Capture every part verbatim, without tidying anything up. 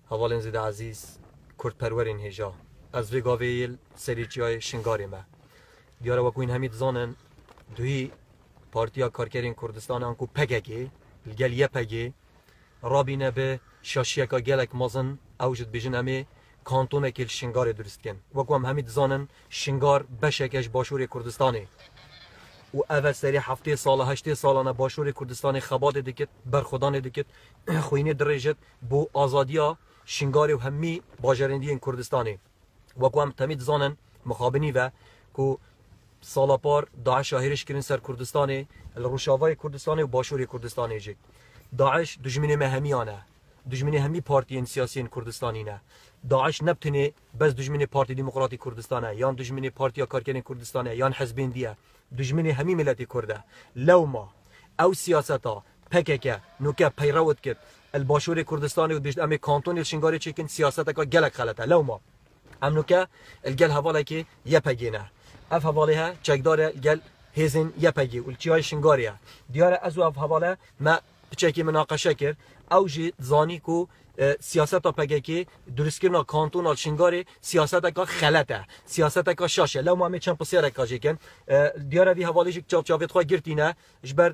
Hevalên zêde ezîz, kurdperwerên hêja. Ez vê gavê yê li serê çiyayê Şingarê me. Diyar e, wekû hûn hemî dizanin, duhî Partiya Karkerên Kurdistanê anku P K K li gel Y P G rabîne bi şaşiyeka gelek mezin, ew jî dibêjin em ê kantonekê li Şingarê dirust dikin. Wekû em hemî dizanin, Şingar beşek e ji Başûrê Kurdistanê. Û ev e serê heftê sala, heştê salan e Başûrê Kurdistanê xebatê dikit, berxwedanê dikit, xwînê dirêjit bo azadiya Şingarê û hemî bajarên dî yên Kurdistanê. Wekû em temî dizanin, mixabinî ve ku sala par DAIŞ a hêriş kirin ser Kurdistanê, li Rojavayê Kurdistanê û Başûrê Kurdistanê jî. DAIŞ dijminê me hemiyan e. Dijminê hemî partiyên siyasiyên Kurdistanî ne. DAIŞ ne bi tenê bes dijminê Partî Demokratî Kurdistan e, yan dijminê Partiya Karkerên Kurdistan e, yan hizbên dî ye. Dijminê hemî miletê Kurd e. Lewma ew siyaseta P K K nuke peyrew dikit, li Başûrê Kurdistanê û dibêjit, em ê kantonê li Şingarê çêkin, siyaseteka gelek xelet e. Lewma em nuke li gel hevalekê Y P G ne. Ev hevalê he çekdar e li gel hêzên Y P G û li çiyayê Şingarê ye. Diyar e, ez û ev hevale me piçekî minaqeşe kir. Ew jî dizanî ku, e, siyaseta P K K, durustkirina kantona li Şingarê siyaseteka xelet e. Siyaseteka şaş e. Lewma em ê çend pisyareka jê kin. E, diyar e vî hevalê jî çav çavêt xwe girtîne. Ji ber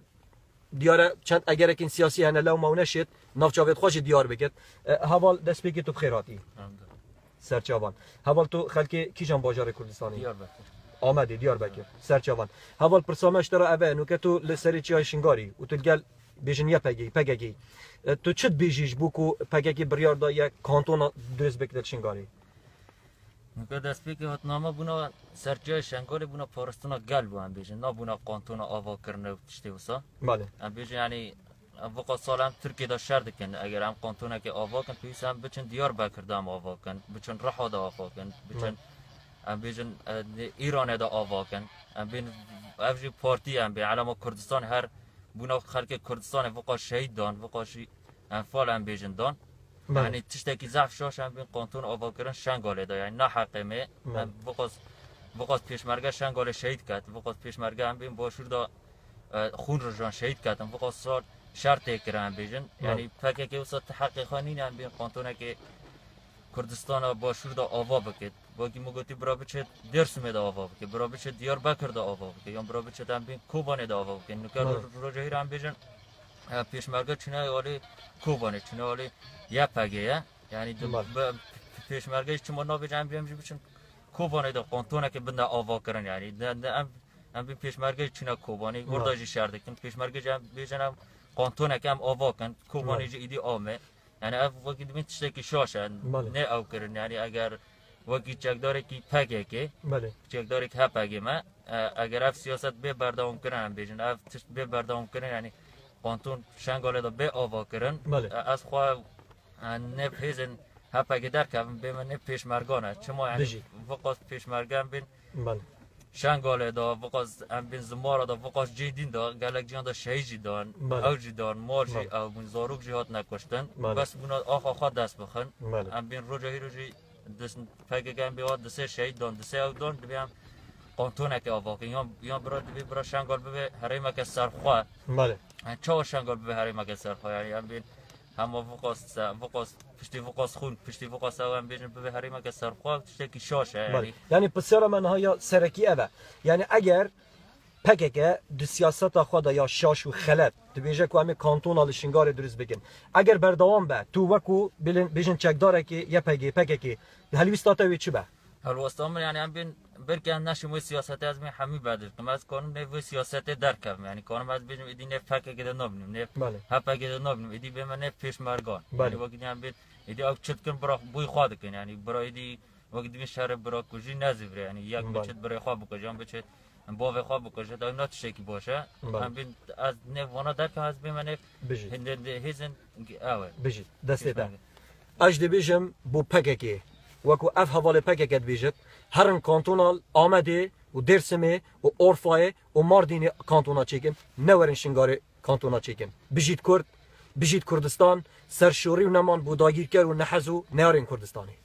diyar e çend egerekên siyasî hene, lewma û neşêt navçavêt xwe jî diyar bikit. E, heval destpêkê tu bi xêr hatî. Em de. Serçavan. Heval tu xelkê kîjan bajarê Kurdistanê? Diyarbekir. Amedê, Diyarbekir. Serçavan. Heval pirsa me ji te re ev e, nuke tu li serê çiyayê Şingarî û tu li gel bêjin Y P G, P K K. E, tu çi dibêjî ji bo ku P K K biryar daye kantona dirêst bikire li Şingarê? Nuke destpêkê hatina me bûna serçiyayê Şengalê bûna parastina gel bû em bêjin. Nabûna kantona ava kirine û tiştê wisa. Belê. Em bêjin, yanî, em viqa sal em Tirkiyê de şer dikin. Eger em kantonekê ava kin, pêwîst em biçin Diyarbekir de em ava kin, biçin Riha de ava kin, biçin, Belê. em bêjin, e, Îranê de ava kin. Em bên ev jî partî em bê, elema Kurdistan her bûna xelkê Kurdistanê viqa şehîd dan, viqa jî enfal em bêjin dan. Belê. Yanî tiştekî zehf şaş em bên kanton avakirin Şengalê de. Yanî ne heqê me. Belê. Em viqas, viqas pêşmerge Şengalê şehîd ket. Viqas pêşmerge em bên Başûr de, e, xûn rijan şehîd ketin. Viqas sal şer tê kirin em bêjin. Belê. Yanî P K K wisa ti heqê xwe nîne em bên kantonekê Kurdistana Başûr de ava bike. Wekî min gotî, bira biçe Dêrsimê de ava bike, bira biçe Diyarbekir de ava bike, yan bira biçe em bên Kobanê de ava bike. Nuke Belê. ro-, roja hîra em bêjin, e, pêşmerge çine alê Kobanê, çine alê Y P G ye. Yanî di-, Belê. bi-, pêşmerge çima nabêje em bê em jî biçin Kobanê de kantoneke bin de ava kirin yanî. De, de em, em bên pêşmerge çine Kobanê, Belê. orada jî şer dikin. Pêşmerge jî em bêjin em kantoneke em ava kin. Kobanê Belê. jî îdî ame. Yani ev wekî dibîn tiştekî şaş e. Belê. Ne ew kirin. Yani eger wekî çekdarekî P K K, Belê. çekdarek H P G me, e, eger ev siyaset bê berdewam kirin, em bêjin, ev tişt bê berdewam kirin, yani kanton Şengalê de bê ava kirin, Belê. e, ez xwe, e, ne hêzên H P G derkevin, bê me ne pêşmergan e. Çima yani Bijî. viqas pêşmergan bin, Belê. Şengalê de, viqas em bên Zimara de, viqas cihê dîn de, gelek cihan de şehîd jî dan, Belê. ew jî dan, mal jî Belê. ew bûn, zarok jî hatine kuştin. Belê. Bes bûna axa xwe dest bixin. Belê. Em bên roja hîro jî dis-, P K K em bê wa disê şehîd dan, disê ew dan, dibê em kantoneke ava kin. Yan, yan bira dibê bira Şengal bibe herêmeke serxwe. Belê. Yani çawa Şengal bibe herêmeke serxwe? Yani em bên Hema viqas, viqas, piştî viqas xûn, piştî viqas ew em bêjin bibe herêmeke serxwe, tiştekî şaş e, Belê. yani. Yani pisyara me niha ya serekî ev e. Yani eger P K K di siyaseta xwe de ya şaş û xelet dibêje ku em ê kantona li Şingalê dirust bikin. Eger berdewam be, tu wekû bilin, bêjin çekdarekî Y P G, P K K, helwîsta te wê çi be? Helwesta min, yani, em bên, belkî em neşim wê siyasetê, ez bên hemî bedil kim. Ez kanim nê vê siyasetê derkevim. Yani, kanim ez bêjim, êdî nê P K K de nabînim, nê Belê. H P G de nabînim, êdî bê me nê pêşmergan. Belê. Yani, wekî em bên, êdî ew çi dikin, bira boy xwe dikin. Yani, bira êdî, wekî dibîn şerê bira kujî nezîvire. Yani, yek Belê. biçit birê xwe bikuje, yan biçit bavê xwe bikuje, ew ne tiştekî baş e. Belê. Em bên, ez nê vana derkevim, ez bê me nê Bijî. hindê, hindê hêzin, ew e. Bijî. Destê te. Pêşmerge. Ez dibêjim bo P K K, wekû ev hevalê P K K dibêjit, herin kantona Amedê û Dêrsimê û Orfayê û Mardînê kantona çêkin, newerin Şingarê kantona çêkin. Bijît Kurd, bijît Kurdistan, serşorî û neman bo dagîrker û nehez û neyarên Kurdistanê.